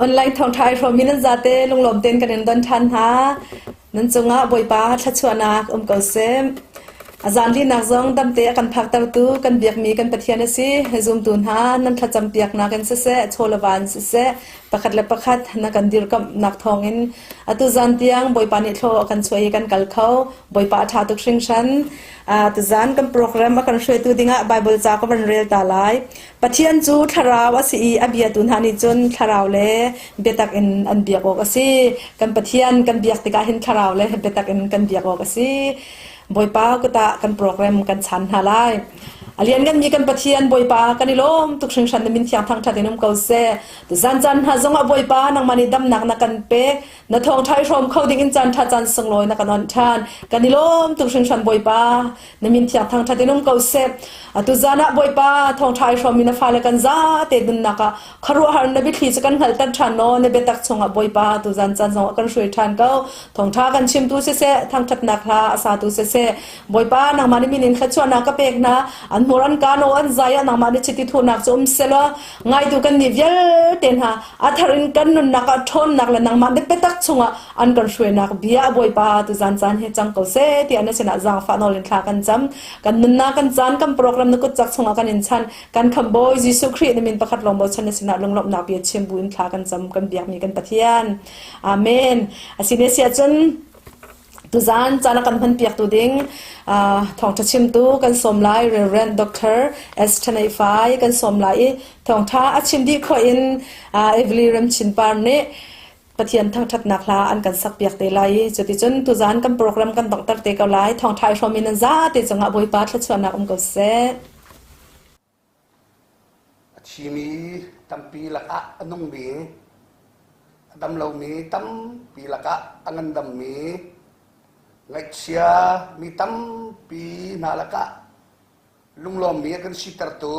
Online thawngṭha i hrawmmi nan zate lunglawm tein kan in don ṭhan hna. Nan cungah Bawipa thluachuahnak um ko seh. A zaanlihnak zong damte a kan phaktertu kan biakmi kan Pathian a si. Zumtu hna nan thlacam piaknak in siseh, chaw le va in siseh, pakhat le pakhat na kan dirkamhnak thawngin atu zan tiang Bawipa nih thlaw a kan chuah i kan kal kho. Bawipa a ṭha tuk hringhran. Tuzan kan program a kan hruaitu dingah Bible ca ka van rel ta lai. Pathian cu thlarau a si i a biatu hna nih cun thlarau le biatak in an biak awk a si. Kan Pathian kan biak tikah hin thlarau le biatak in kan biak awk a si. Bawipa kut ah kan program kan chan hna lai. A liannganmi kan Pathian Bawipa kan i lawm tuk hringhran na min thiang thangṭhat in um ko seh. Tuzan caan hna zongah Bawipa nangmah nih damnak na kan pek. Na thawngṭha i hrawm kho ding in caan ṭha caan sunglawi na kan onh ṭhan. Kan i lawm tuk hringhran Bawipa. Na min thiang thangṭhat in um ko seh. Atu zan ah Bawipa thawngṭha i hrawmmi na fale kan zate nunnak ah khuaruahhar na biathli cu kan hngalhter ṭhan law na biatak chungah Bawipa tu zan caan zongah kan hruai ṭhan ko. Thawngṭha kan chimtu siseh, thangṭhatnak hla a satu siseh, Bawipa nangmah nih min in thluachuahnak ka pek hna. An hmur an kaa naw an zai ah nangmah nih chiti thuhnak cu um sehlaw ngaitu kan nih vialte hna a thar in kan nunnak ah ṭhawnnak le nangmah biatak chungah an kan hruainak bia Bawipa tuzan caan hi cang ko seh tiah na sinah zaangfah nawl in thla kan cam. Kan nunnak kan caan kan program na kut cak chungah kan in chan. Kan khambawi Jesuh Khrih na min pakhat lawng bochan na sinah lunglawmhnak bia chim bu in thla kan cam kan biakmi kan Pathian. Amen. Asine siah cun Tuzaan caan a kan hmanpiaktu ding thawngṭha chimtu kan sawm lai Reverend Dr. S. Thaneifai kan sawm lai i thawngṭha a chim dih khawh in Evely Remchin Par nih Pathian thangṭhatnak hla an kan sakpiak te lai i cuticun tuzaan kan program kan donghter te ko lai. Thawngṭha i hrawm in nan zate cungah Bawipa thluachuahnak um ko seh. A thimi tampi lakah a nungmi, a dam lomi tampi lakah a ngandammi, ngaihchia mi tampi hna lakah lunglawmmi a kan sitertu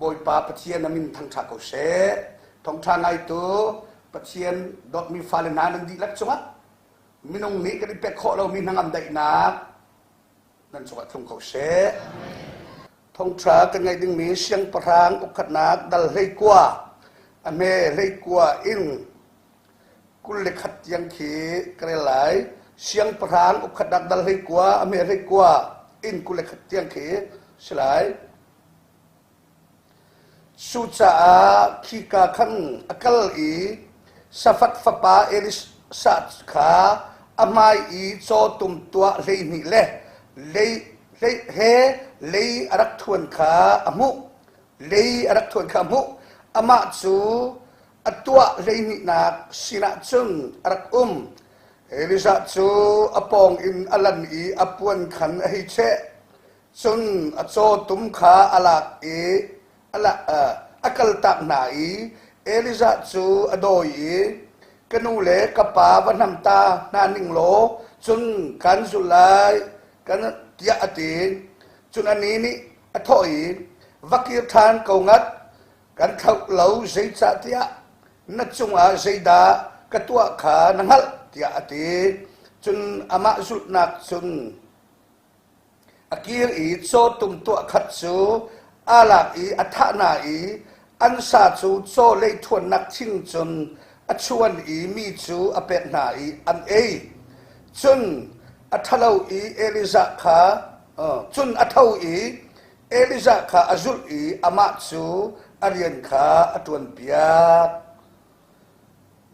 Bawipa Pathian a min thangṭha ko seh. Thawngṭha ngaitu Pathian dawtmi fale hna nan dihlak cungah minung nih kan i pek khawh lomi hnangam daihnak nan cungah tlung ko seh. Thongṭha kan ngaih dingmi siangpahrang ukhatnak dal 19 a hme 19 in 21 tiang khi ka rel lai. Siangpahrang ukhatnak dal 19 a hme 19 in 21 tiang khi si lai. Cucaah khika khan a kal i Safat fapa Elisha kha a hmai i cawtum tuah 12 le lei he lei a rak ṭhuan kha a hmuh. Lei a rak ṭhuan kha a hmuh. Amah cu a tuah hleihnihnak sinah cun a rak um. Elijah cu a pawng in a lan i a puan khan a hei cheh. Cun a cawtum kha a lak i a kaltak hna i Elijah cu a dawi i, Ka nu le ka pa va hnam ta hna ning law cun kan zulh lai, kan tiah a ti. Cun anih nih a thawh i, Va kir ṭhan ko ngat, kan thlauh lo zeicahtiah na cungah zeidah ka tuah kha na hngalh, tiah a ti. Cun amah zulhnak cun A kir i cawtum tuahkhat cu aa lak i a thah hna i an sa cu caw leithuannak thing cun a chuan i mi cu a pek hna i an ei. Cun a ṭhalo i Elijah kha cun a tho i Elijah kha a zulh i amah cu a rian kha a ṭuanpiak.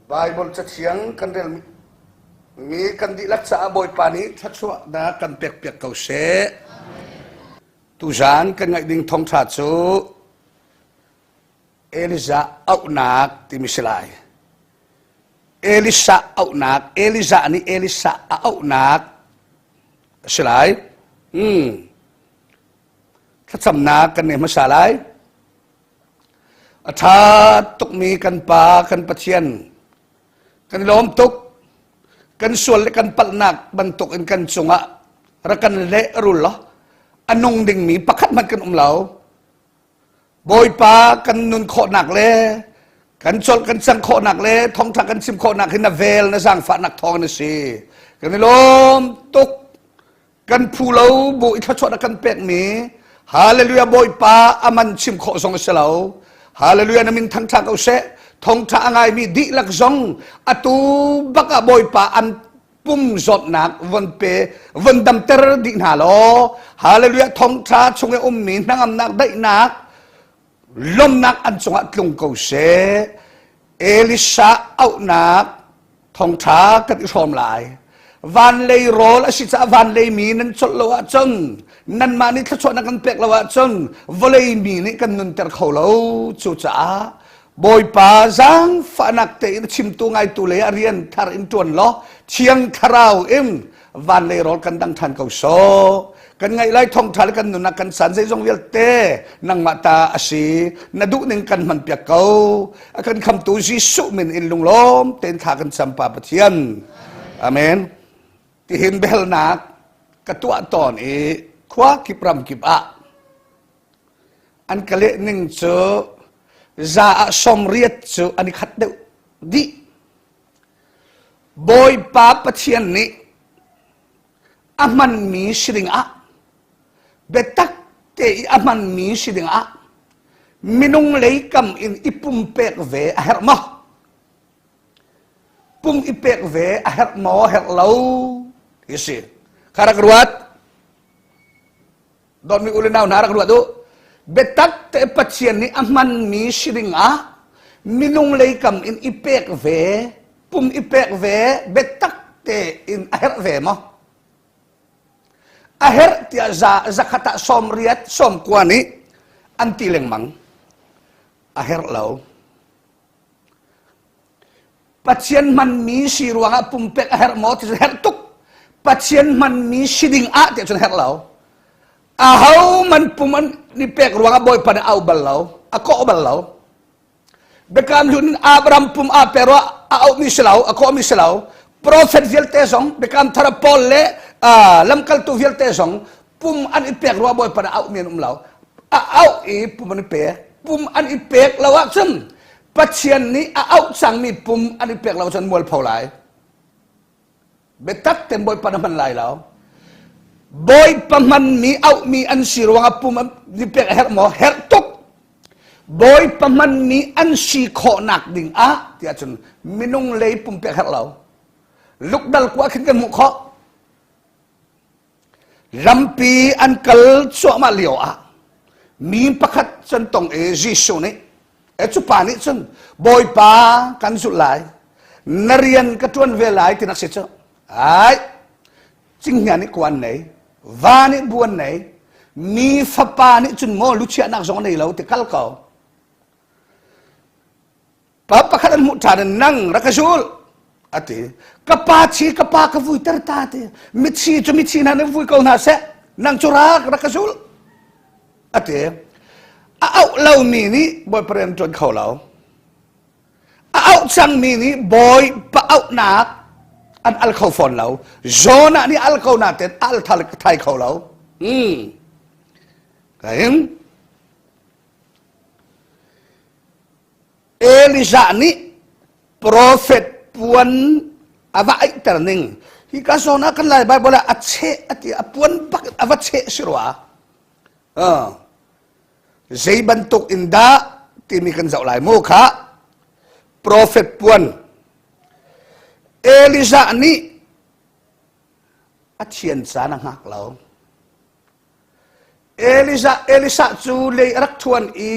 Baibal Cathiang kan relmi kan dihlak caah Bawipa nih thluachuahnak kan pekpiak ko seh. Tuzaan kan ngaih ding thawngṭha cu Elijah auhnak timi si lai. Elisha auhnak, Elijah nih Elisha a auhnak a si lai. Hmm. Thlacamnak kan nei hmasa lai. A ṭha tukmi kan Pa, kan Pathian, kan i lawm tuk. Kan sual le kan palhnak bantukin kan cungah rak kan lehrul law a nung dingmi pakhat hmanh kan um lo. Bawipa kan nun khawhnak le kan colh kan cang khawhnak le thawngṭha kan chim khawhnak hi na vel na zaangfahnak thawng na si. Kan i lawm tuk. Kan phu lo bu i thluachuah na kan pekmi Hallelujah Bawipa aman chim khawh zong a si lo. Hallelujah na min thangṭha ko seh. Thawngṭha a ngaimi dihlak zong atu bak ah Bawipa an pum zawtnak von pe von damter dih hna law hallelujah thawngṭha chung i ummi hnangamnak daihnak lawmnak an cungah tlung ko seh. Elisha auhnak thawngṭha kan i hrawm lai. Van lei rawl a si caah van lei mi nan colh lo ahcun nanmah nih thluachuahnak kan pek lo ahcun vawlei mi nih kan nunter kho lo. Cucaah Bawipa zaangfahnak tein chimtu ngaitu lei ah rian thar in ṭuan law Thiang Thlarau in van lei rawl kan dang ṭhan ko sawh. Kan ngaih lai thawngṭha le kan nunnak kan san zeizong vialte nangmah ta a si. Na duhning kan hmanpiak ko. A kan khamtu Jesuh min in lunglawm tein thla kan cam Pa Pathian. Amen. Tihin biahalnak ka tuah tawn i khua kip ram kip ah an ka leh ning cu za ah 80 cu an i khat deuh dih. Bawipa Pathian nih a hmanmi si dingah biatak te i a hmanmi si dingah minung lei kam in i pumpek ve a herh maw? Pum i pek ve a herh maw herh lo ti si. Kha rak ruat. Dawtmi u le nau hna rak ruat u. Biatak te Pathian nih a hmanmi si dingah minung lei kam in i pek ve, pum i pek ve, biatak te in a herh ve maw? A herh tiah za zakhat ah 80 90 nih an ti lengmang. A herh lo. Pathian hmanmi si ruangah pumpek a herh maw ti cu herh tuk. Pathian hmanmi si ding ah ti cun herh lo. Aho man pum an ni pek ruangah Bawipa nih au bal lo, a kawh bal lo. Biakam hlun in Abraham pum a pe ruah a auhmi si lo, a kawhmi si lo. Prophet vialte zong, Biakam thar Paul le lamkaltu vialte zong pum an i pek ruah Bawipa nih auhmi an um lo. A auh i pum an i pek. Pum an i pek lo ahcun Pathian nih a auh cangmi pum an i pek lo cun mualpho lai. Biatak ten Bawipa na hman lai lo. Bawipa hmanmi auhmi an si ruangah pum an i pek a herh maw? Herh tuk. Bawipa hmanmi an si khawhnak ding ah tiah cun minung lei pumpek herh lo. Lukdal kua khin kan hmuh khawh. Lampi an kal cuahmah lio ah mi pakhat cun tong i Jesuh nih e cu pa nih cun Bawipa kan zulh lai na rian ka ṭuan ve lai ti nak si cu ai cinghngia nih kuan nei va nih buan nei mi fapa nih cun maw luchiahnak zong a nei lo ti kal ko Pa pakhat an hmuh ṭhan in nang rak ka zul a ti. Ka pa thi ka pa ka vuiter ta ti. Mithi cu mithi hna nih vui ko hna seh. Nang cu rak rak ka zul a ti. A auh lomi nih Bawipa rian ṭuan kho lo. A auh cangmi nih Bawipa auhnak an al kho fawn lo. Jonah nih al ko nain al thai kho lo. Hmm. Kain Elijah nih profet puan a va aihter ning hi ka zawn ah kan Lai Bible ah a cheh a ti a puan bak a va cheh si rua. Zei bantuk in dah timi kan zoh lai mu kha profet puan Elijah nih a thian caan a hngak lo. Elijah, Elisha cu lei a rak ṭhuan i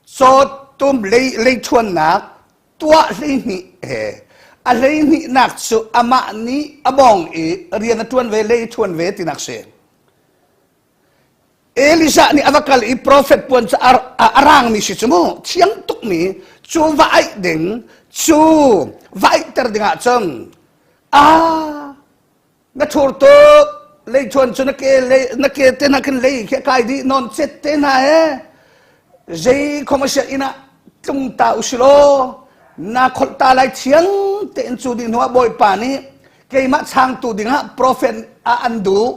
cawtum lei, lei ṭhuannak tuah 12 he a hleihnihnak cu amah nih a bawng i rian a ṭuan ve lei ṭhuan ve tinak si. Elijah nih a va kal i profet puan cu a rangmi si cu mu thiang tukmi cu va aih ding cu va aihter dingah cun a Na thur tuk leichuan cu na ke lei na ke te hna khin lei khi kai dih non cet te hna he zei khom a sia inn ah tlung ta usilaw na kholh ta lai thiang tein cu ding hnuah bawipa nih keimah changtu dingah profet ah an duh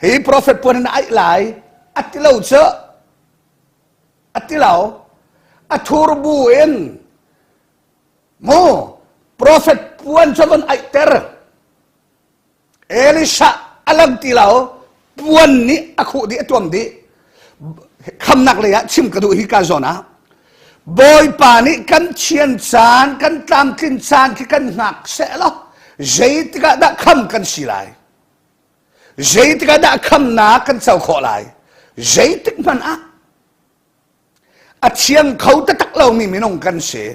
hi profet puan in a aih lai a ti lo cu a ti lo a thur bu in mu profet puan cu von aihter Elisha a lang ti lo puan nih a khuh dih a tuam dih khamnak lei ah chim ka duh hi ka zawn ah. Bawipa nih kan thian caan, kan tlamtlin caan khi kan hngak seh law zeitik ah dah kham kan si lai? Zeitik ah dah khamnak kan co khawh lai? Zeitik hmanh ah a thiang kho taktak lomi minung kan si.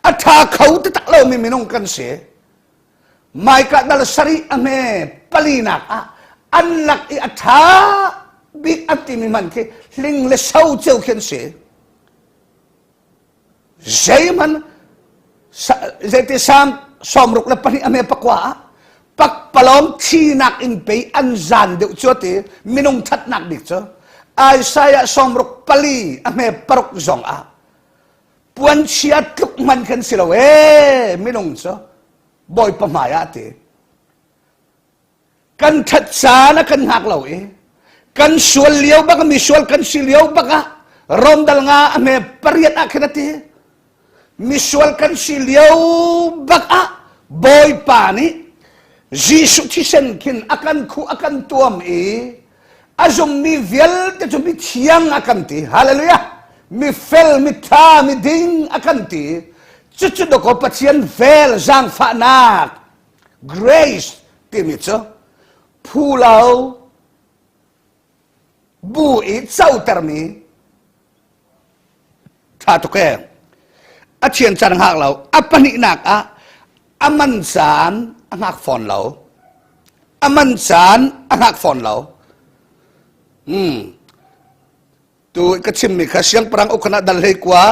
A ṭha kho taktak lomi minung kan si. Maika dal sarih a hme palinak ah an lak i a ṭha bik an timi hmanh khi hling le so cio khi an si. Zeihmanh zeiti sam 62 a hme pakua ah pakpalawng thinak in pei an zan deuh cu ti minung ṭhatnak bik cu Isaiah 64 a hme paruk zong ah puanchia tluk hman khan si lo ee minung cu bawipa hmai ah ti kan ṭhat caan a kan hngak lo i kan sual lio bak mi sual kan si lio bak ah Rom dal nga a hme pariat ah khin a ti misual kan si lio bak ah bawipa nih Jesuh thisen khin a kan khuh a kan tuam i a zummi vialte cu mithiang a kan ti hallelujah mifel mitha miding a kan ti cucu dakaw Pathian vel zaangfahnak grace timi cu phulo bu i cotermi ṭha tuk ee a thian caan hngak lo a pahnihnak ah a man caan a hngak fawn lo a man caan a hngak fawn lo hmm tu ka chimmi kha siangpahrang ukhan ah dal hlei kua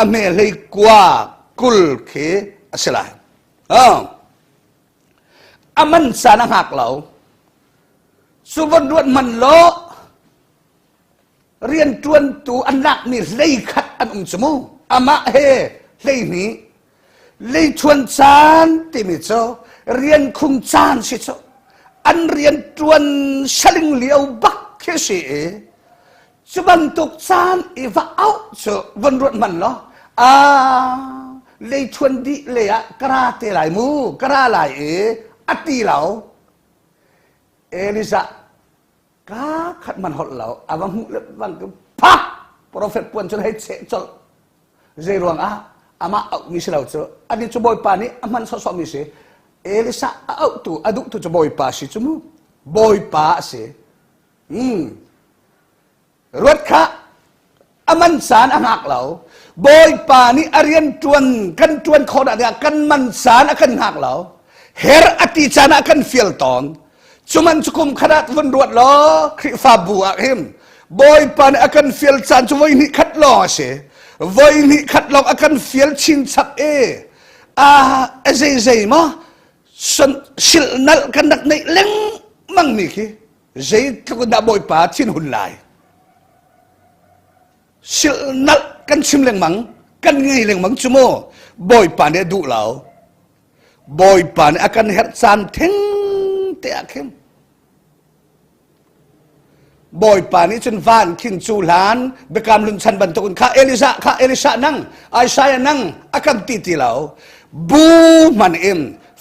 a hme hlei kua kul khi a si lai oh. a man caan a hngak lo cu von ruat man lo rianṭuantu an lakmi hlei khat an um cu mu amah he hleihnih leithuan caan timi cu rian khung caan si cu an rianṭuan saling lio bak khi si i cu bantuk caan i va auh cu von ruat hmanh law a leithuan dih le ah ka ra te lai mu ka ra lai i a ti lo Elijah ka khat man holh lo a va hmuh le bang phak prophet puan cu hei cheh colh zei ruang ah amah auhmi si lo cu ani cu bawipa nih a hman sawhsawhmi si Elisa a auhtu a duhtu cu bawipa si cu mu bawipa a si hmm Ruat kha a man caan a hngak lo. Bawipa nih a rian ṭuan kan ṭuan khawh dah dingah kan man caan a kan hngak lo. Her a ti caan ah kan fial tawn. Cuman cu kum khat ah vun ruat law Khrihfabu ah hin Bawipa nih a kan fial caan cu voi hnih khat lawng a si. Voi hnih khat lawng a kan fial chinchap i a zei zei maw silhnalh kan rak neih lengmang mi khi zeitluk in dah Bawipa thinhun lai silnalh kan chim lengmang kan ngei lengmang cu mu Bawipa nih a duh lo Bawipa nih a kan herh caan theng te ah khin Bawipa nih cun van khin cu hlan biakam hlun chan bantukin kha Elisa kha Elisa nang Isaiah nang a kan ti ti lo bu man in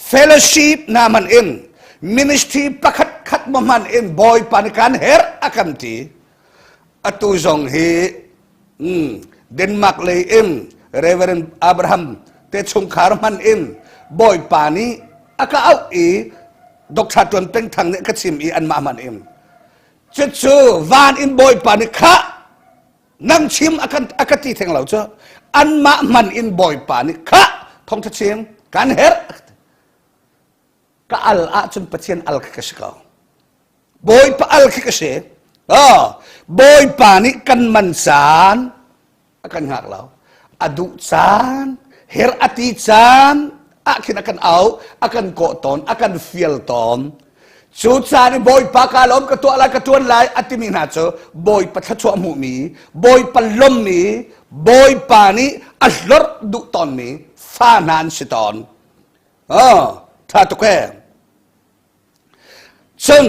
fellowship na man in ministry pakhat khat mo hman in bawipa nih kan herh a kan ti atu zong hi Denmark lei in Reverend Abraham te chungkhar hman in bawipa nih a ka auh i Dr. Tuan Peng Thang nih ka chim i anmah hman in cucu van in bawipa nih khah nang chim a kan a ka ti theng lo cu anmah hman in bawipa nih khah thawngtha chim kan herh ka al ahcun Pathian al khi ka si ko Bawipa al khi ka si oh Bawipa nih kan man caan a kan hngak lo a duh caan her a ti caan ah khin a kan au a kan kawh tawn a kan fial tawn cu caan i Bawipa ka lawm ka tuah lai ka tuan lai a timi hna cu Bawipa thluachuah hmuhmi Bawipa lommi Bawipa nih a hlorh duh tawnmi fa hna an si tawn Oh, ṭha tuk ee. Cun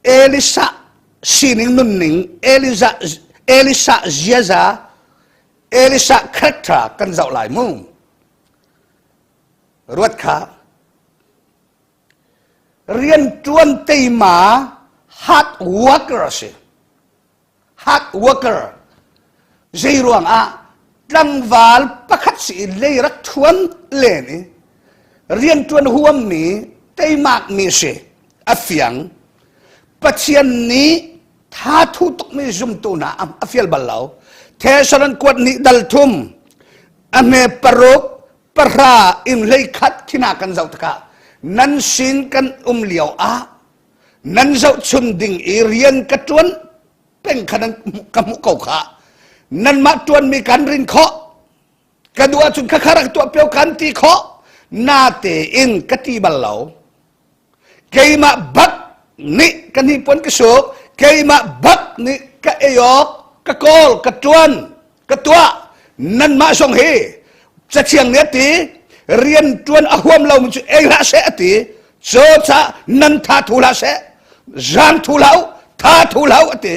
Elisa sining nunning, Elisa, Elisa ziaza, Elisa character kan zoh lai mu. Ruat kha. Rian ṭuan teima hard worker a si. Hard worker. Zei ruangah tlangval pakhat si i lei rak ṭhuan len i rianṭuan huammi teimakmi si a fiang. Pathian nih tha thu tukmi zumtu hna a fial bal lo. Thessalon kuat nih dal thum a hme paruk pahra in hlei khat khina kan zoh tikah nan sin kan um lio ah nan zohchun ding i rian ka ṭuan peng kha nan ka hmuh ko kha nanmah ṭuanmi kan rin khawh ka duh ahcun khakha rak tuah pio kan ti khawh natein ka ti bal lo keimah bak nih ka hnipuan ka suk keimah bak nih ka ei awk ka kawl ka ṭuan ka tuah nanmah zong hi cathiang nih a ti rian ṭuan a huam lomi cu ei hlah seh a ti cu ca nan tha thu hlah seh zaang thu hlah u tha thu hlah u a ti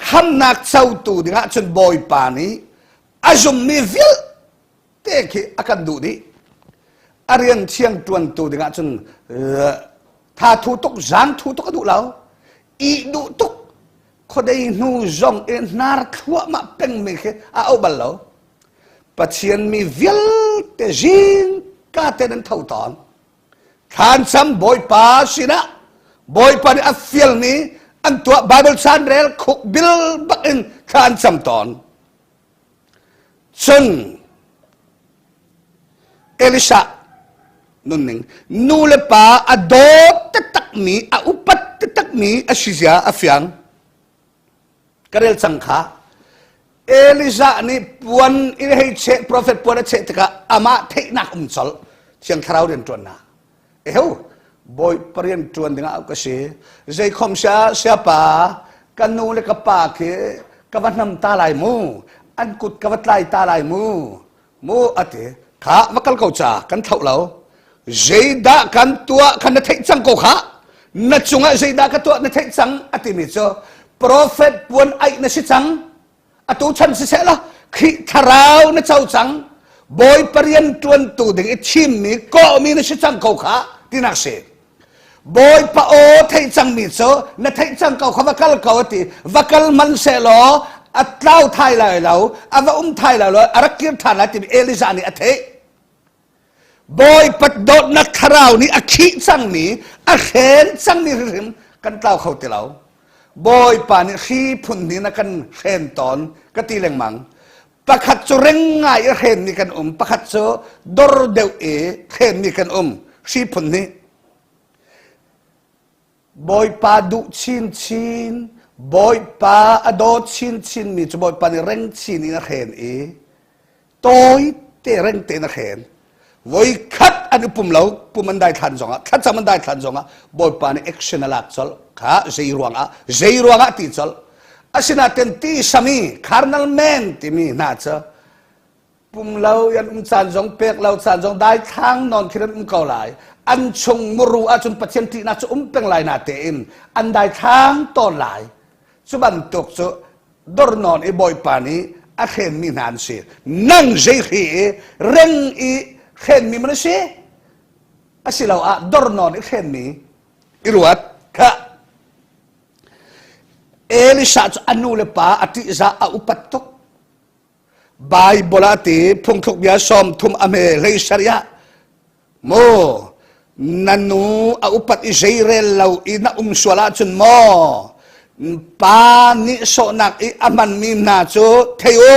khamnak cotu dingah cun bawipa nih a zummi vialte khi a kan duh dih a rian thiang ṭuantu dingah cun tha thu tuk zaang thu tuk a duh lo ih duh tuk khuadei hnu zong i hnar thluahmah pengmi khi a auh bal lo Pathian mi vialte zingka te nan tho tawn thlancam Bawipa sinah Bawipa nih a fialmi an tuah Bible caan rel khuk bil bak in thla an cam tawn cun Elisha nunning nu le pa a dawt taktakmi a upat taktakmi a si zia a fiang ka rel cang kha Elijah nih puan in hei cheh prophet puan a cheh tikah amah theihnak um colh thiang thlarau rian ṭuannak eheu bawi parian ṭuan dingah ka si zeikhom sia siapa ka nu le ka pa khi ka va hnam ta lai mu an kut ka va tlai ta lai mu mu ati kha va kal ko ca kan thlauh lo zeidah kan tuah kha na theih cang ko kha na cungah zeidah ka tuah na theih cang atimi cu prophet puan aih na si cang atu chan siseh la Khrih thlarau na co cang bawipa rian ṭuantu ding i thimmi kawhmi na si cang ko kha tinak si Bawipa aw theih cangmi cu na theih cang ko kha va kal ko a ti va kal man seh law a tlau thai lai lo a va um thai lai lo a rak kir ṭhan lai timi Elijah nih a theih Bawipa dawtnak thlarau nih a khih cangmi a hren cangmi hrimhrim kan tlau kho ti lo Bawipa nih hri phun hnih na kan hren tawn ka ti lengmang pakhat cu reng ngai i hrenmi kan um pakhat cu dor deuh i hrenmi kan um hri phun hnih Bawipa duh chinchin Bawipa a daw chinchin mi cu Bawipa nih reng chin in a hren i tawi te reng tein a hren voi khat an i pum lo pum an dai thlan zongah thlacam an dai thlan zongah Bawipa nih action a lak colh kha zei ruangah zei ruangah ti colh asinain ti sami carnal man timi hna cu pum lo an um caan zong pek lo caan zong daithlang nawn khi an um ko lai an chung muru ahcun Pathian ṭihnak cu um peng lai na tein an daithlang tawn lai cu bantuk cu dornawn i Bawipa nih a hrenmi hna an si nang zei hri i reng i hrenmi man a si asiloah dornawn i hrenmi i ruat kha Elisha cu a nu le pa a ṭihzah a upat tuk Bible ah ti phungthluk bia 30 a hme hlei sarih ah mu na nu a upat i zeirel lo i na um sual ahcun maw pa nih sawhnak i a hmanmi hna cu thei u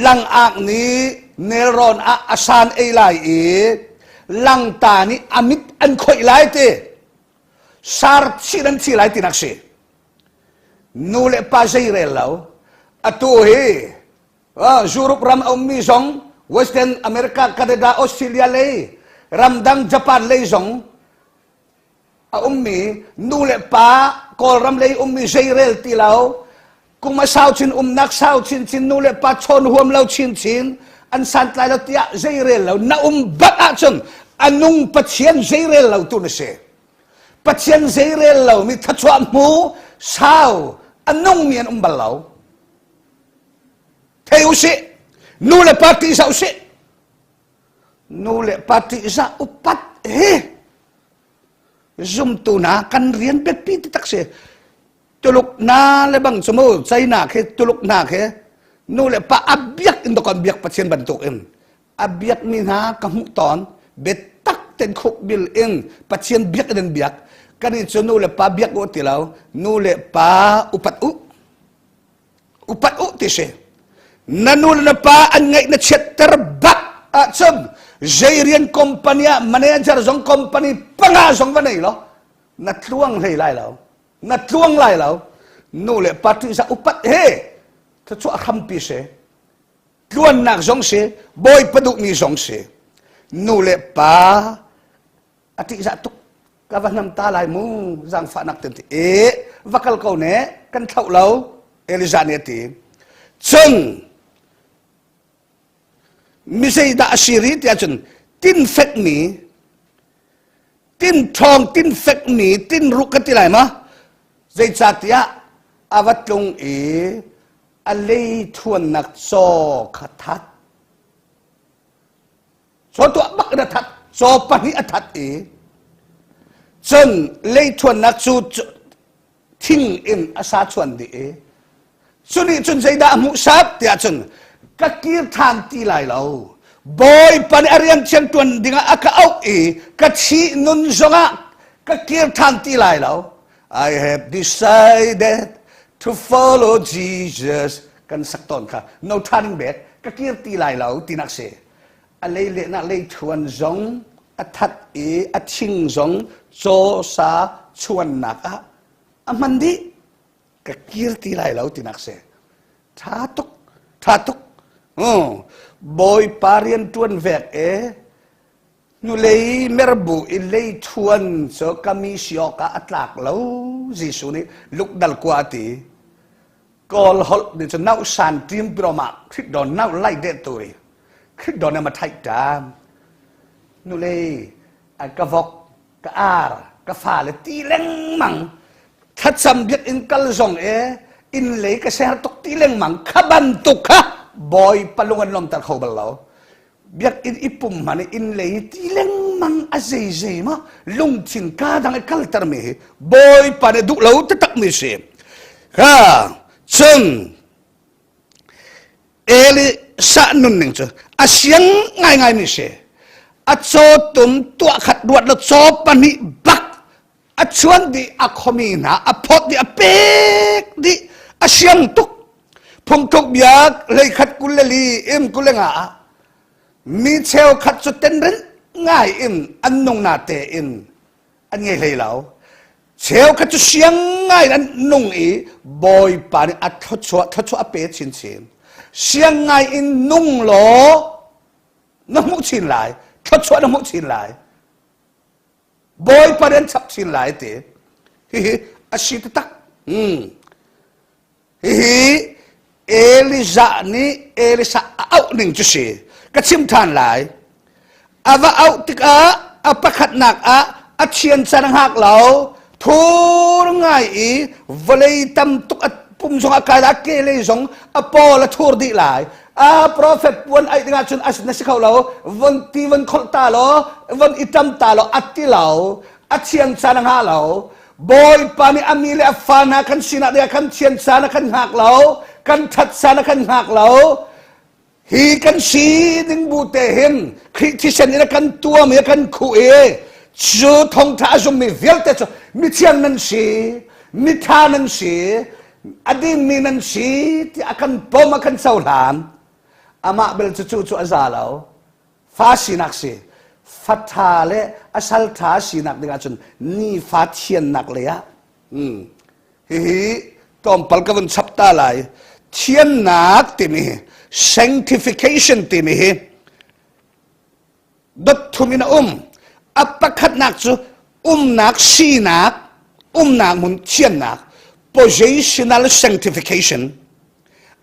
langak nih nelrawn ah a san ei lai i langta nih a mit an khoih lai ti sar chih an thi lai tinak si nu le pa zeirel lo atu hi Europe ram a ummi zong Western America Canada Australia lei ramdang Japan lei zong a ummi nu le pa Kawlram lei ummi zeirel ti lo kum a sau chin umnak sau chinchin nu le pa chawn huam lo chinchin an santlai lo tiah zeirel lo na um bak ahcun a nung Pathian zeirel lo tu na si Pathian zeirel lomi thluachuah hmu sau a nungmi an um bal lo thei usih nu le pa ṭihzah usih nu le pa ṭihzah upat hi zumtu hna kan rian biapi taktak si. Tuluk na le bang cu mu China khi Tuluk hna khi nu le pa a biak in dokon biak Pathian bantuk in a biak mi hna ka hmuh tawn biatak ten khuk bil in Pathian biak in an biak kan i cu nu le pa biak u ti lo nu le pa upat u upat u ti si na nu le na pa an ngaih na chiatter bak ahcun zei rian company ah manager zong company panga zong va nei lo na tluang hlei lai lo na tluang lai lo nu le pa ṭihzah upat he thluachuah hrampi si tluannak zong si bawipa duhmi zong si nu le pa a ṭihzah tuk ka va hnam ta lai mu zaangfahnak ten ti e va kal ko ne kan thlauh lo Elijah nih a ti cun mi zeidah a si ri tiah cun tin fekmi tin ṭhawng tin fekmi tin ruk ka ti lai ma zeicahtiah a va tlung i a lei thuannak caw kha that caw tuah bak in a that caw pahnih a that i cun lei thuannak cu thing in a sa chuan dih i cu nih cun zeidah a hmuhsak tiah cun ka kir ṭhan ti lai lo Bawipa nih a rian thiang ṭuan dingah a ka auh i ka thih nun zongah ka kir ṭhan ti lai lo I have decided to follow Jesus kan sak tawn kha no turning back ka kir ti lai lo tinak si a lei lehnak lei thuan zong a that i a thing zong caw sa chuannak ah a hman dih ka kir ti lai lo tinak si tha tuk tha tuk bawipa rian tuan vek e hnulei merbu i lei thuan cu kami siawk ah a tlak lo Jesuh nih lukdal kua ti kawl holh nih cu nau san tim piroma khrit don nau lai de turi khrit don ma thai tam nulei ka vok ka ar ka fale ti lengmang thlacam biakinn kal zong e inn lei ka ser tuk ti lengmang kha bantuk kha bawi palung an lomter kho bal lo biakinn i pum hman i inn lei ti lengmang a zei zei ma lungthin ka dang i kalter mi hi bawipa nih duh lo taktak mi si kha cun Elisha nunning cu a siang ngaingai mi si. A cawtum tuah khat ruat lo caw pahnih bak a chuan dih a khomi hna a phawt dih a pek dih a siang tuk phungthuk bia hleikhat 24 im 25 ah mi cheukhat cu tenren ngai in an nung na te in an ngei hlei lo cheukhat cu siang ngai in an nung i bawipa nih a thluachuah thluachuah a pe chinchin siang ngai in nung law na hmuh chin lai thluachuah na hmuh chin lai bawipa nih an chap chin lai ti hihi a si taktak Hihi Elijah nih Elisha a auh ning cu si. Ka chim ṭhan lai. A va auh tikah a pakhatnak ah a thian can a hngak lo. Thur ngai i vawlei tam tuk a pum zong a kai lai, a ke lei zong a pawl a thur dih lai. A prophet puan aih dingah cun a na si kho lo. Von ti von kholh ta law, von i ṭam ta law a ti lo. A thian caan a ngah lo. Bawipa nih a mi le a fa hna kan sinah deh kan thian caan a kan hngak lo, kan ṭhat caan a kan hngak lo. Hi kan si ding bu te hin Khrih thisen in a kan tuam i a kan khuh i cu thawngṭha a zummi vialte cu mithiang nan si, mitha nan si, a dingmi nan si tiah a kan pom a kan cohlan. Amah bel cu cu cu a za lo. Fa sinak si fa ṭha le a sal ṭha sinak ding ahcun nifa thiannak lei ah hihi tlawmpal ka vun chap ta lai thiannak timi hi sanctification timi hi dot thum in a um a pakhatnak cu umnak sinak umnak hmun thiannak positional sanctification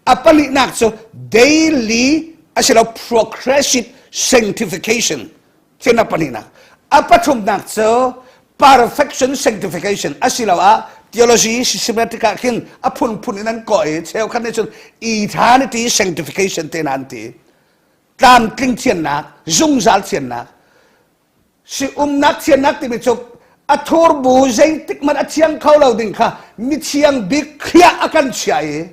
A pahnihnak cu daily asilo progressive sanctification thiannak pahnihnak. A pathumnak cu perfection sanctification asiloah theology systematic ah khin a phunphun in an kawh i cheukhat nih cun eternity sanctification te hna an ti. Tlamtling thiannak, zungzal thiannak. Si umnak thiannak timi cu a thur bu zeitik hmanh a thiang kho lo ding kha. mithiang bik Khrih a kan chiah i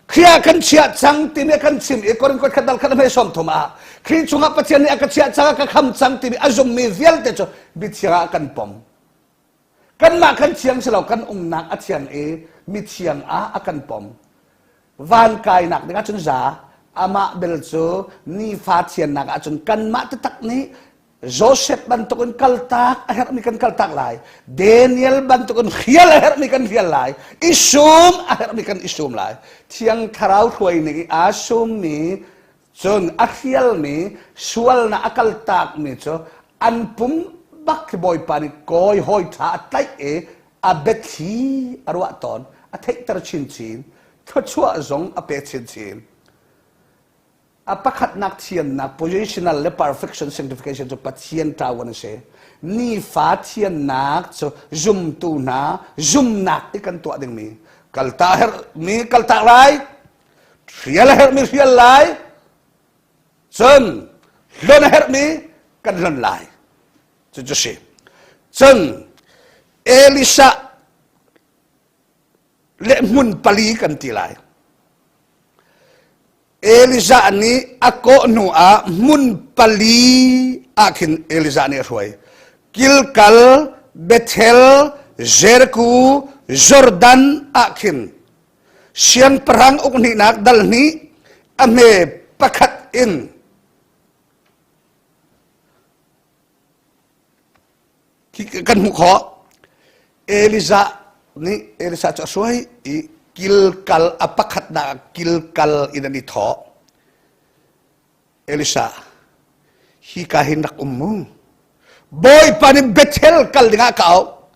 Khrih ah kan chiah cang timi a kan chim i Korin khat dal khat hmei 30 ah Khrih chungah Pathian nih a ka chiah cang a ka kham cang timi a zummi vialte cu mithiang ah kan pom. Kanmah kan thiang si lo kan umnak a thiang i mithiang ah a kan pom. Van kainak ding ahcun za amah bel cu nifa thiannak ahcun kanmah taktak nih Joseph bantukin kaltak a herhmi kan kaltak lai. Daniel bantukin hrial a herhmi kan hrial lai. I sum a herhmi kan i sum lai. Thiang Thlarau hruai ning i aa summi cun a hrialmi sualnak a kaltakmi cu an pum bak khi Bawipa nih kawi hawi ṭha a tlaih i a biathli a ruah tawn, a theihter chinchin, thluachuah zong a pe chinchin. A pakhatnak thiannak positional le perfection sanctification cu Pathian ṭawan a si. Nifa thiannak cu zumtu hna zumnak i kan tuah dingmi kalta herhmi kaltak lai, hrial a herhmi hrial lai, cun hlon a herhmi kan hlon lai. Cucu si. Cun Elisha le hmun pali kan ti lai. Elijah nih a kawh hnu ah hmun pali ah khin Elijah nih a hruai. Gilgal, Bethel, Jericho, Jordan ah khin siangpahrang uk hnihnak dal hnih a hme pakhat in kan hmuh khawh. Elijah nih Elisha cu a hruai i kilkal a pakhatnak ah kilkal in an i thawh. Elisha, hi ka hin rak um mu. Bawipa nih Bethel kal dingah ka auh.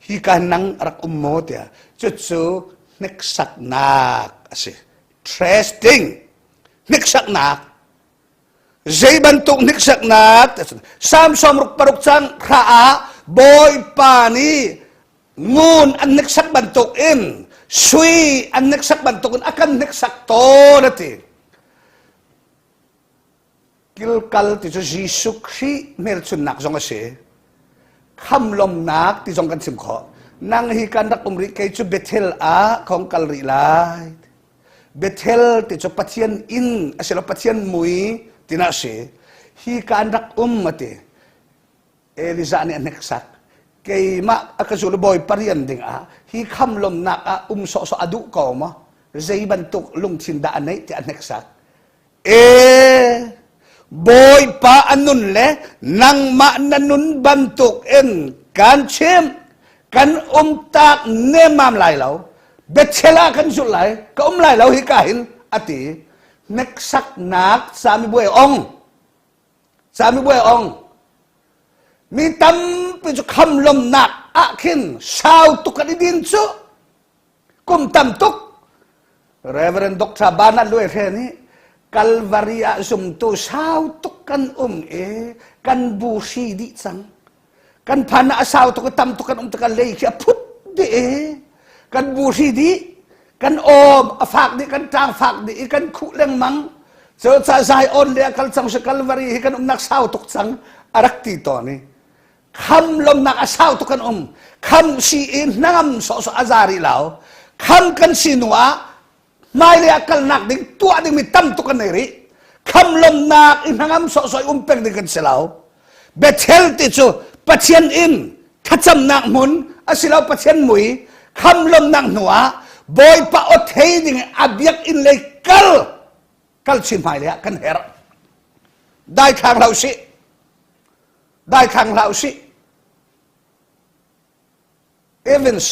Hi ka hin nang rak um maw tiah. Cucu hneksaknak a si. Trusting. Hneksaknak. Zei bantuk hniksaknak Salm 66 cang hra ah Bawipa nih ngun an hniksak bantuk in sui an hniksak bantuk in a kan hniksak tawn a ti. Kilkal ti cu Jesuh Khrih hmelchunnak zong a si. Khamlomnak ti zong kan chim khawh. Nang hi kan rak um rih kei cu Bethel ah khong kal rih lai. Bethel ti cu Pathian inn asilo Pathian mui tina a si. Hi ka an rak um a ti. Elijah nih a hneksak. Keimah a ka zul bawi parian ding ah hi khamlomnak ah um sawhsawh a duh ko maw? Zei bantuk lungthin dah a neih ti a hneksak. E Bawipa a nun le nangmah na nun bantuk in kan chim kan um tak nemmam lai lo Bethel ah kan zulh lai ka um lai lo hi ka hin a ti hneksaknak camibuai ong camibuai ong mi tampi cu khamlomnak ah khin sau tuk kan i din cu Kum tam tuk Reverend Dr. Bernard Luai Hre nih Calvary ah zumtu sau tuk kan um i kan bu hri dih cang. Kan phan ah a sau tuk i tam tuk kan um tik ah lei khi a phut dih i kan bu hri dih kan awm a fak dih kan ṭang fak dih i kan khuh lengmang. Cu ca zai on le a kal cang si Calvary hi kan umnak sau tuk cang a rak ti tawn i Kham lomnak a sau tuk kan um. Kham si i hnangam sawhsawh a za rih lo. Kham kan si hnu ah hmailei ah kalnak ding tuah dingmi tam tuk kan nei rih. Kham lomnak i hnangam sawhsawh i um peng ding kan si lo. Bethel ti cu Pathian inn thlacamnak hmun asilo Pathian mui kham lomnak hnu ah Bawipa aw thei ding a biakinn lei kal kal chin hmailei ah kan herh. Daithlang hlah usih. Daithlang hlah usih. Evans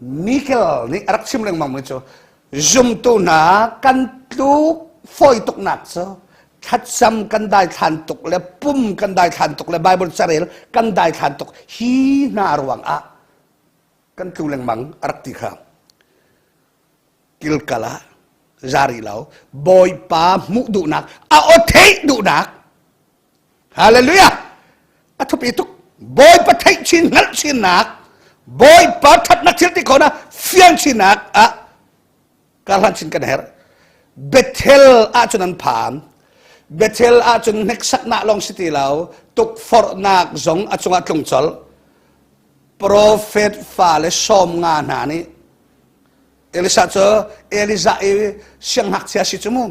Michael nih a rak chim lengmang mi cu zumtu hna kan tluk fawi tuknak cu thlacam kan daithlan tuk le pum kan daithlan tuk le Bible carel kan daithlan tuk hi hna ruang ah kan tlu lengmang a rak ti kha kilkal ah zari lo bawipa hmuh duhnak a aw theih duhnak Hallelujah! A thupi tuk. Bawipa theih chin hngalh chinnak, Bawipa thatnak thil ti khona fiang chinnak ah karhlan chin kan herh. Bethel ahcun an phan. Bethel ahcun hneksaknak lawng si ti lo, tukforhnak zong a cungah tlung colh. Profet fale 50 hna nih. Elisa cu Elijah i sianghngakchia si cu mu.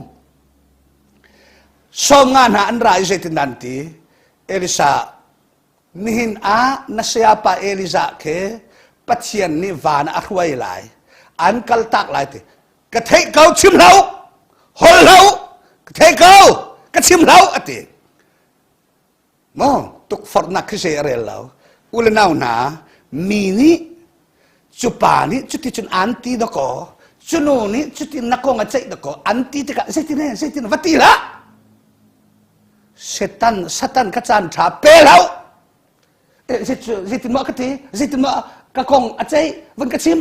50 hna an ra i zeitin an ti? Elisa nihin ah na sayapa Elijah khi Pathian nih van ah a hruai lai. An kaltak lai ti. Ka theih ko chim hlah u. Hol hlah u. Ka theih ko. Ka chim hlah u a ti. Maw tukforhnak khi zei a rel lo. U le nau hna, mi nih cu pa nih cuticun an ti dakaw, cu nu nih cutin na kong a ceih dakaw, an ti tikah zeitin he zeitin va ti hlah. Satan Satan ka caan ṭha pe hlah. Zeitin maw ka ti? Zeitin maw ka kong a ceih vun ka chim.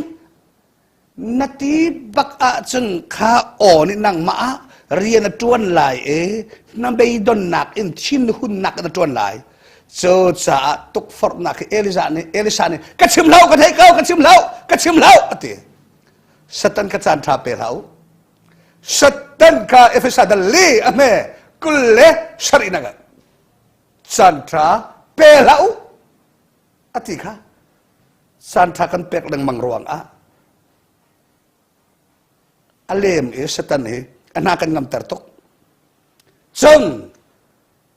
Na ti bak ahcun kha aw nih nangmah ah rian a ṭuan lai i na beidonnak in thinhunnak in a ṭuan lai. Cucaah tukforhnak hi Elijah nih Elisha nih ka chim hlah ka thei ko ka chim hlah ka chim hlah a ti. Satan ka caan ṭha pe hlah u. Satan kha Efesa dal li a hme 27 nak ah caan ṭha pe hlah u a ti kha Caanṭha kan pek lengmang ruangah a lem i Satan hi a hna kan ngamter tuk. Cun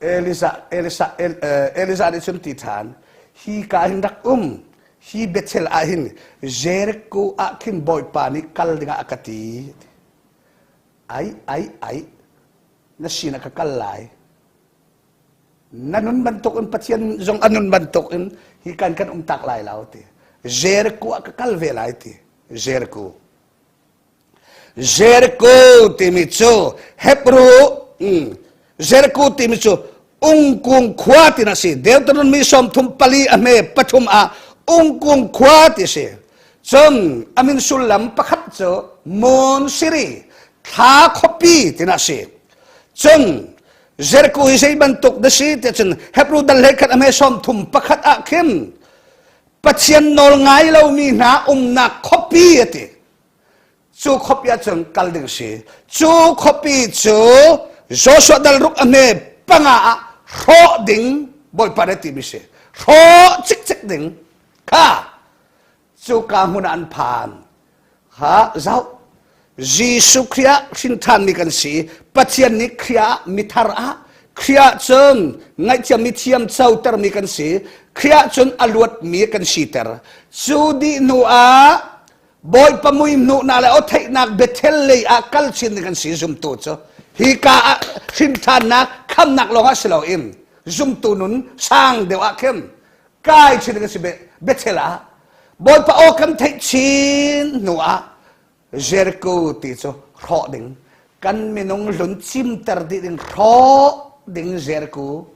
Elisa, Elisa, El, Elisa nih cun ti ṭhan, hi ka hin rak um, hi Bethel ah hin Jericho ah khin Bawipa nih kal dingah a ka ti. Ai, ai, ai, na sinah ka kal lai. Na nun bantuk in Pathian zong a nun bantuk in hi kan kan um tak lai lo ti. Jericho ah ka kal ve lai ti. Jericho. Jericho timi cu Hebrew Jericho timi cu ungkung khua ti na si. Deuteronomy 34 a hme 3 ah ungkung khua ti si. Cun amin sullam pakhat cu Mon Siri thla khuapi ti na si. Cun Jericho hi zei bantuk na si tiah cun Hebrew dal hlei khat a hme 31 ah khin Pathian nawl ngai lomi hna umnak khuapi a ti. Cu khuapi ah cun kal ding si. Cu khuapi cu Joshua dal ruk a hme 5 ah hrawh ding Bawipa nih timi si. Hrawh cikcek ding kha cuka hmun ah an phan. Ha zoh Jesuh Khrih ah hrinṭhanmi kan si. Pathian nih Khrih ah mithar ah Khrih ah cun ngaihthiammi thiam cotermi kan si. Khrih ah cun a luatmi kan siter. Cu dih hnu ah Bawipa mui hnuhnak le aw theihnak Bethel lei ah kal chin ding kan si zumtu cu. Hi ka ah hrinṭhannak khamnak lawng ah si loin zumtu nun sang deuh ah khin kai chin ding kan si Bethel ah Bawipa aw kan theih chin hnu ah Jericho ti cu hrawh ding kan minung hlun cimter dih ding hrawh ding Jericho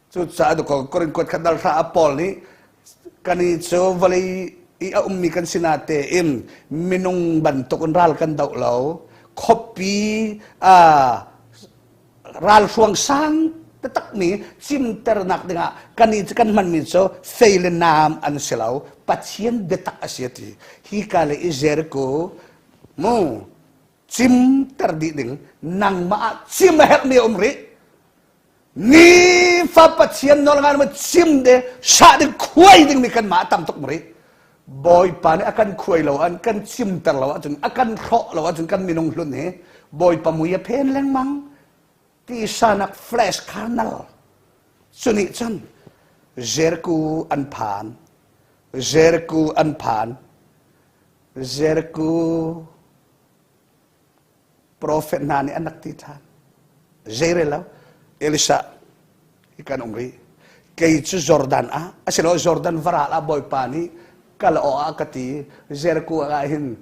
cucaah duko Korin kuat khat dal hra a Paul nih kan i cu vawlei i a ummi kan sina tein minung bantuk in ral kan doh lo khuapi ralhruang sang taktak mi cimternak dingah kan i kan hmanmi cu fei le naam an si lo Pathian biatak a si ti hi ka le i Jericho mu cimter dih ding nangmah ah cim a herhmi a um rih nifa Pathian nawl ngai ma cim de sah ding khuai ding mi kan mah tam tuk rih Bawipa nih a kan khuai lo an kan cimter lo ahcun a kan hrawh lo ahcun kan minung hlun hi Bawipa mui a phen lengmang tisanak flesh carnal cunih cun Jericho an phan Jericho an phan Jericho Profet hna nih an rak ti ṭhan. Zeirel lo, Elisha, hi kan um rih. Kei cu Jordan ah, asilo Jordan varal ah Bawipa nih kal awk ah ka ti, Jericho ah hin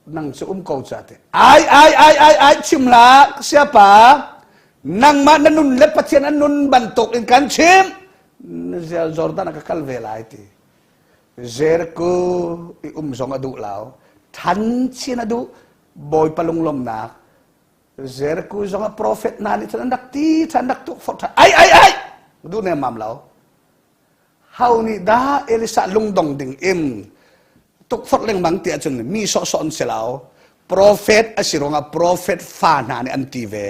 nang cu um ko ca te. Ai, ai, ai, ai, ai, chim la, siapa, nangmah na nun le Pathian an nun bantuk in kan chim. Jordan ah ka kal ve lai ti. Jericho i um zong a duh lo. Than chin a duh. Bawipa lunglawmhnak Jericho zong ah profet hna nih cun an rak ti ṭhan rak tukforh ṭhan ai ai ai duh nemmam lo ho nih dah Elisa lungdong ding in tukforh lengmang ti ahcun mi sawhsawh an si lo profet a si ruangah profet fa hna nih an ti ve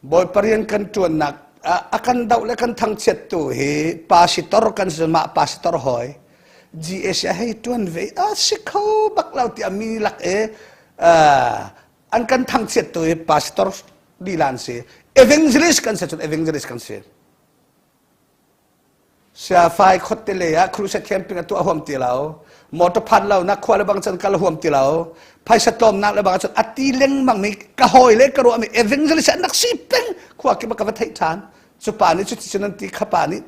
Bawipa rian kan ṭuannak a kan doh le kan thangchiattu hi pastor kan si mah pastor hawi. GAC a hei ṭuan ve a si kho bak lo tiah mi lak i an kan thangchiat tu hi pastor lila an si. Evangelist kan si cun evangelist kan si. Siafai khotte lei ah crusade camping a tuah huam ti lo. Motor phan lo nak khua le bang cun kal huam ti lo. Phaisa tlawmnak le bang cun a ti lengmang mi ka hawi le ka ruah mi evangelist an rak si peng khua kip ka va theih ṭhan. Cu pa nih cuti cun an ti kha pa nih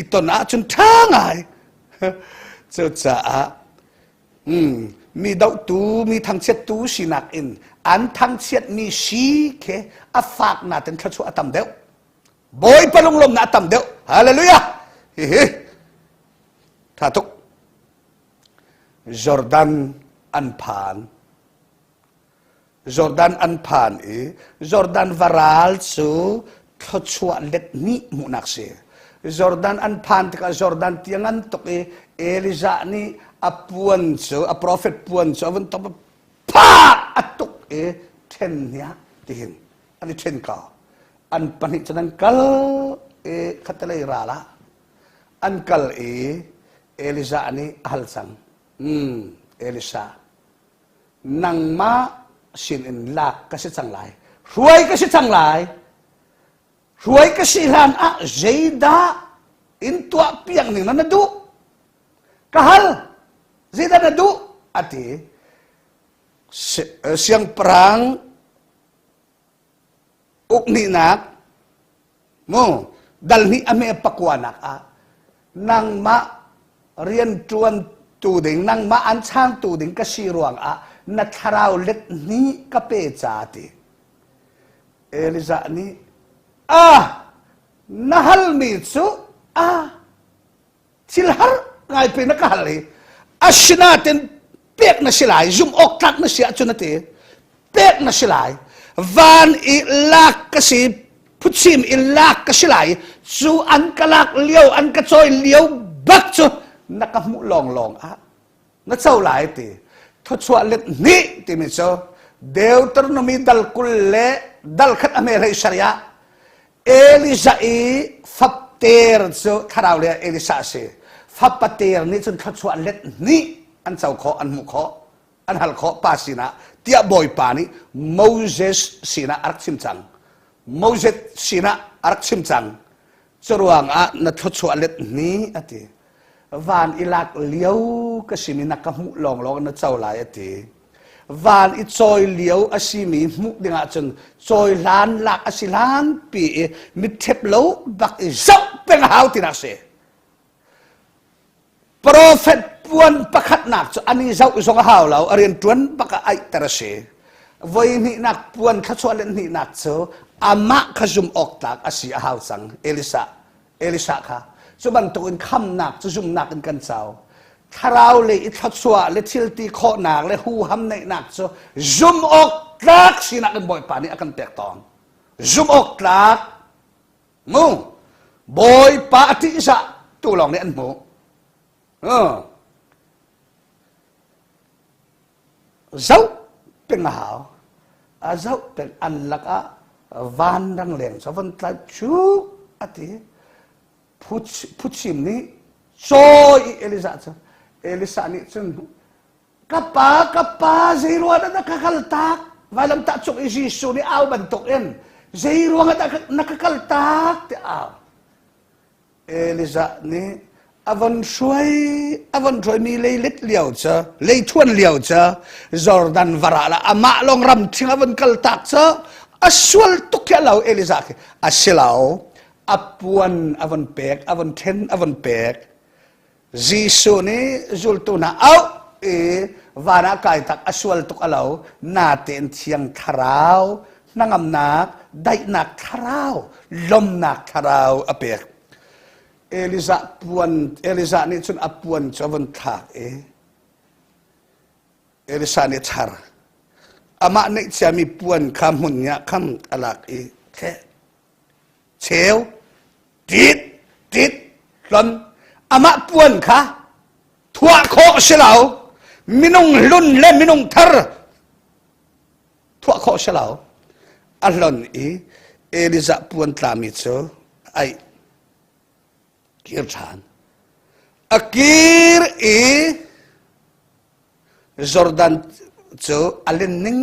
i ton ahcun ṭha ngai. Cucaah mi dohtu mi thangchiattu sinak in an thangchiatmi si khi a fak natin thluachuah a tam deuh. Bawipa lunglawmnak a tam deuh. Hallelujah! Hihi tha tuk. Jordan an phan. Jordan an phan i Jordan varal cu thluachuah let hnih hmuhnak si. Jordan an phan tikah Jordan tiang an tuk i Elijah nih a puan cu a prophet puan cu a vun top pha a tuk i ṭhen hniah tihin an i ṭhen ko. An pahnih cun an kal i khattelei ral ah an kal i Elijah nih a hal cang. Elisha, nangmah sin in lak ka si cang lai. Hruai ka si cang lai. Hruai ka si hlan ah zeidah in tuah piak ning na duh? Ka hal. Zeidah na duh? A ti. Siangpahrang uknihnak mu dal hnih a hme pakuanak ah nangmah rianṭuan tu ding nangmah an changtu ding ka si ruangah na thlarau let hnih ka pe ca ti Elijah nih a na halmi cu a thil har ngai pe na ka hal i asinain pek na si lai zum awk tlak na si ahcun a ti pek na si lai van i lak ka si phuchim i lak ka si lai cu an ka lak lio an ka cawi lio bak cu na ka hmuh lawng lawng ah na co lai ti thuchuah let hnih timi cu Deuteronomy dal 20 le dal khat a hme hlei sariah Elijah i fapter cu thlarau le Elisha a si. Fapater nih cun thluachuah let hnih an co khawh, an hmuh khawh, an hal khawh pa sinah tiah Bawipa nih Moses sinah a rak chim cang. Moses sinah a rak chim cang. Curuangah na thluachuah let hnih a ti. Van i lak lio ka simi na ka hmuh lawnglawng na co lai a ti. Van i cawi lio a simi hmuh dingah cun cawi hlan lak a si hlan pi i mitthep lo bak i zoh peng a hau tinak si. Profet puan pakhatnak cu an i zoh zong a hau lo, a rian ṭuan bak ah aihter a si. Voi hnihnak puan thluachuah le hnihnak cu amah kha zum awk tlak a si a hau cang. Elisa Elisha kha cu bantukin khamnak cu zumnak in kan co. Thlarau lei i thluachuah le thilti khawhnak le huham neihnak cu zum awk tlak sinak in Bawipa nih a kan pek tawn. Zum awk tlak mu Bawipa a ṭihzah tu lawng nih an hmuh. Zoh peng a hau. A zoh peng an lakah vanrang leng cu a von tlai cuk a ti. Phuchim nih cawi i Elijah cu Elisa nih cun ka pa ka pa zei ruang dah na ka kaltak vailamtah cung i Jesuh nih au bantuk in zei ruang dah na ka kaltak tiah au Elijah nih a von hruai a von hruaimi leilet lio cu leithuan lio cu Jordan vara la amah lawng ram thing a von kal tak cu a sual tuk khi lo Elijah khi a si lo a puan a von pek a von then a von pek Jesuh nih zultu hna auh i van ah kai tak a sual tuk a lo natein thiang thlarau hnangamnak daihnak thlarau lomnak thlarau a pek Elijah puan Elijah nih cun a puan cu a vun thlak i Elisa nih char amah neih ciami puan kha hmun ah kham a lak i thleh cheu tit tit hlon amah puan kha thuah khawh si lo minung hlun le minung thar thuah khawh si lo a hlon i Elijah puan tlami cu ai kir ṭhan. A kir i Jordan cu a len ning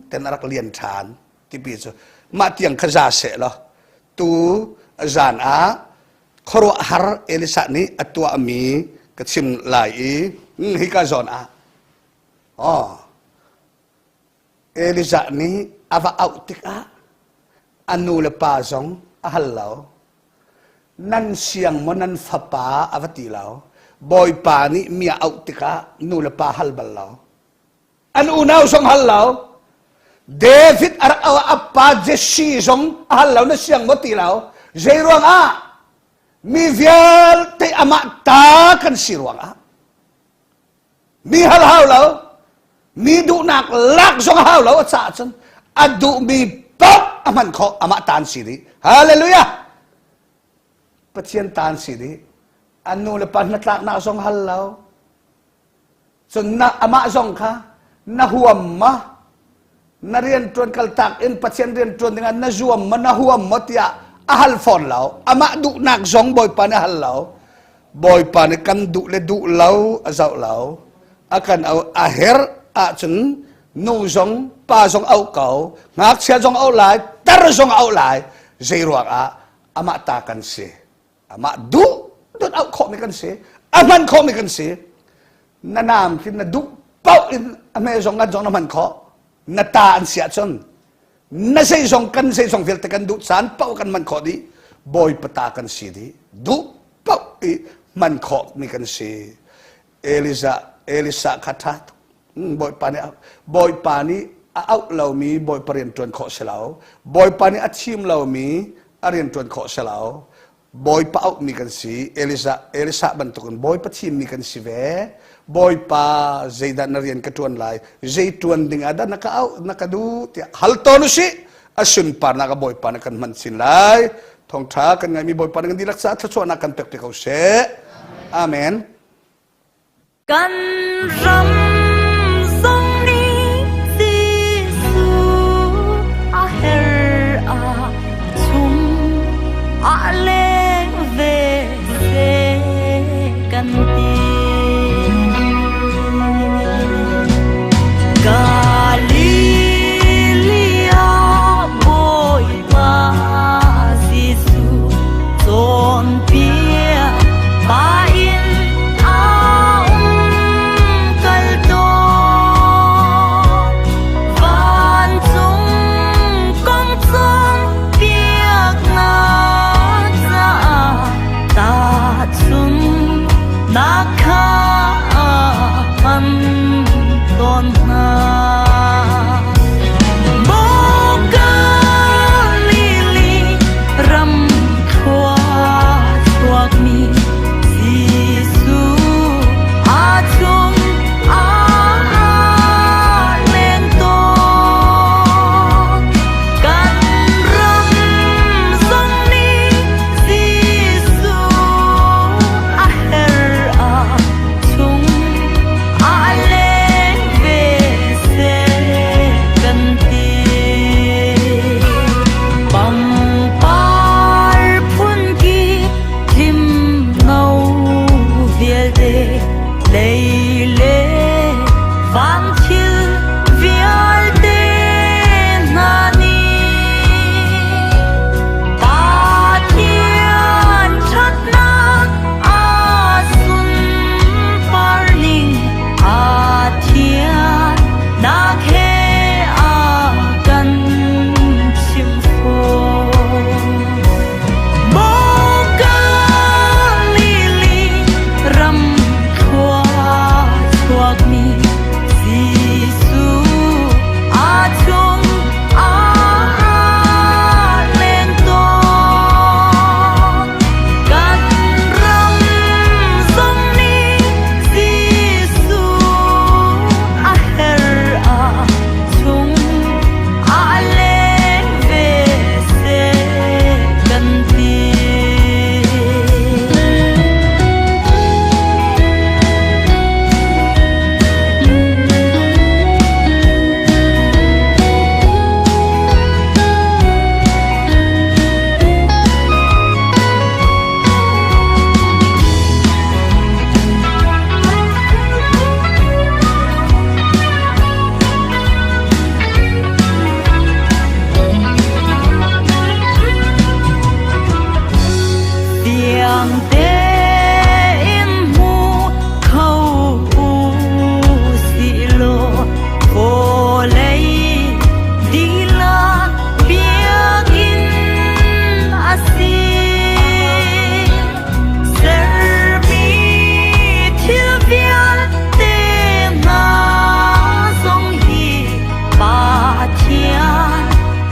ten a rak lian ṭhan tipi cu mah tiang kha za seh law tu zan ah khuaruahhar Elisa nih a tuahmi ka chim lai i hika zawn ah oh Elijah nih a va auh tikah a nu le pa zong a hal lo. Nan siang maw nan fapa a va ti lo. Bawipa nih mi a auh tikah nu le pa hal bal lo. An unau zong hal lo. David a rak auh ah a pa Jesse zong a hal lo na siang maw ti lo. Zei ruangah mi vialte amah ta kan si ruangah Mi hal hau lo, mi duhnak lak zong a hau lo a caah cun a duhmi paoh a hman khawh amah taan si dih. Hallelujah! Pathian taan si dih. An nu le pa hnatlaknak zong hal lo. Cun na amah zong kha na huam ma na rianṭuan kaltak in Pathian rianṭuan dingah na zuam maw na huam maw tiah a hal fawn lo amah duhnak zong Bawipa nih a hal lo Bawipa nih kan duh le duh lo a zoh lo a kan au a herh ahcun nu zong pa zong auh ko ngakchia zong auh lai tar zong auh lai zei ruangah amah ta kan si amah duh dut auh khawhmi kan si a hman khawhmi kan si na naam khi na duh paoh in a hme zong ngan zong na hman khawh na ta an si ahcun na zeizong kan zeizong vialte kan duh caan paoh kan hman khawh dih bawipa ta kan si dih duh paoh i hman khawhmi kan si Elisa Elisa kha ṭha tuk Bawipa nih Bawipa nih a auh lomi Bawipa rian ṭuan khawh si lo. Bawipa nih a thim lomi a rian ṭuan khawh si lo. Bawipa auhmi kan si. Elisa Elisa bantukin Bawipa thimmi kan si ve. Bawipa zeidah na rian ka ṭuan lai? Zei ṭuan ding ah dah na ka auh na ka duh tiah hal tawn usih. A sunparnak a Bawipa na kan hman chin lai. Thawngṭha kan ngaimi Bawipa na kan dihlak caah thluachuahnak kan pek te ko seh. Amen. Kan ram zong nih Jesuh a herh ah chung ah leng ve seh kan ti. Galilee Bawipa Jesuh cawnpiak pa in a um kalpi.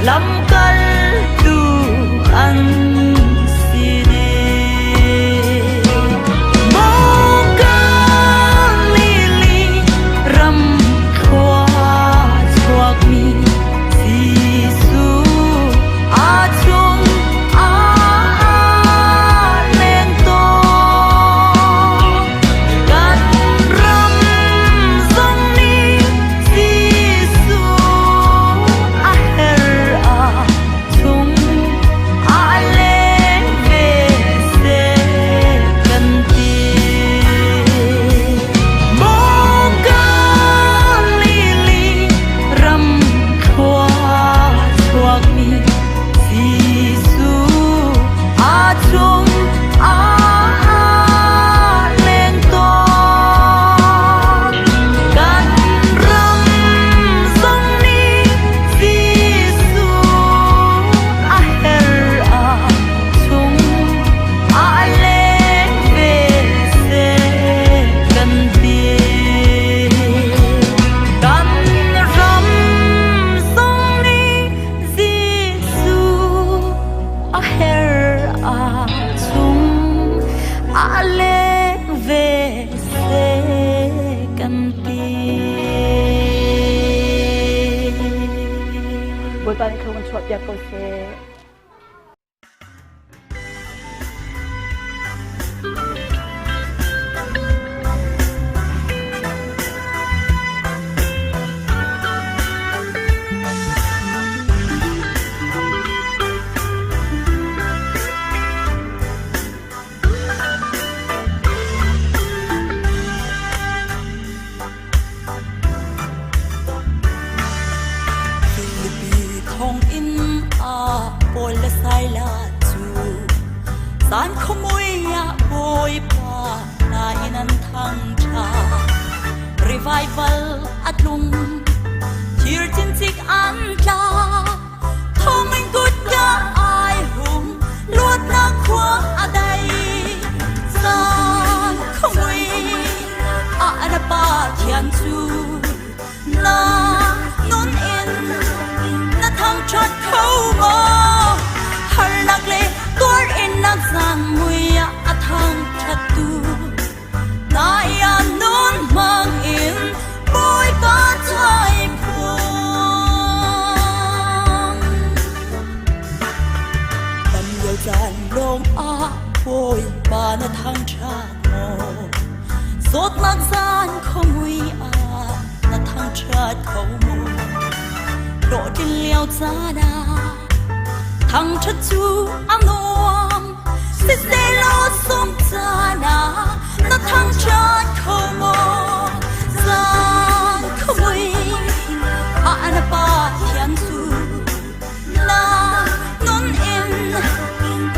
Lamkaltu an si dih. Maw Galilee ram khua chuakmi Jesuh a chung aa leng tawn. Kan ram zong nih Jesuh a herh ahcun a leng ve seh kan ti. Maw Galilee ram khua chuakmi Jesuh a chung aa leng tawn. Kan ram zong nih Jesuh a herh ahcun a leng ve seh kan ti. Kan ram zong nih Jesuh a herh ahcun a leng ve seh kan ti. Bawipa nih thlua kan chuahpiak ko seh. Filipi thonginn ah Paul le Silas cu zan khuamui ah Bawipa hna in an thangṭhat. Revival a tlung, thir cincik an tla. Thonginn kutka ai hung, luatnak khua a dai. Zan khuamui ah na Pathian cu na nun in na thangṭhat kho maw? Harnak le tuar in na zan mui ah a thangṭhattu nai ah nun hmang in Bawipa thai phuang. Dam lio caan lawng ah Bawipa na thangṭhat maw? Zawtnak zan khuamui ah na thangṭhat kho maw? Hlawhtlin lio caan ah thangṭhat cu a nuam. Siseh sung caan ah na thangṭhat kho maw? Zan khuamui ah na Pathian cu na nun in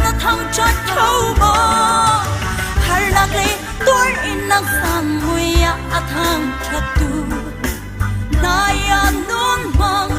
na thangṭhat kho maw? Harnak le tuar in nang sang mui ah a thangṭhattu nai ah nun hmang.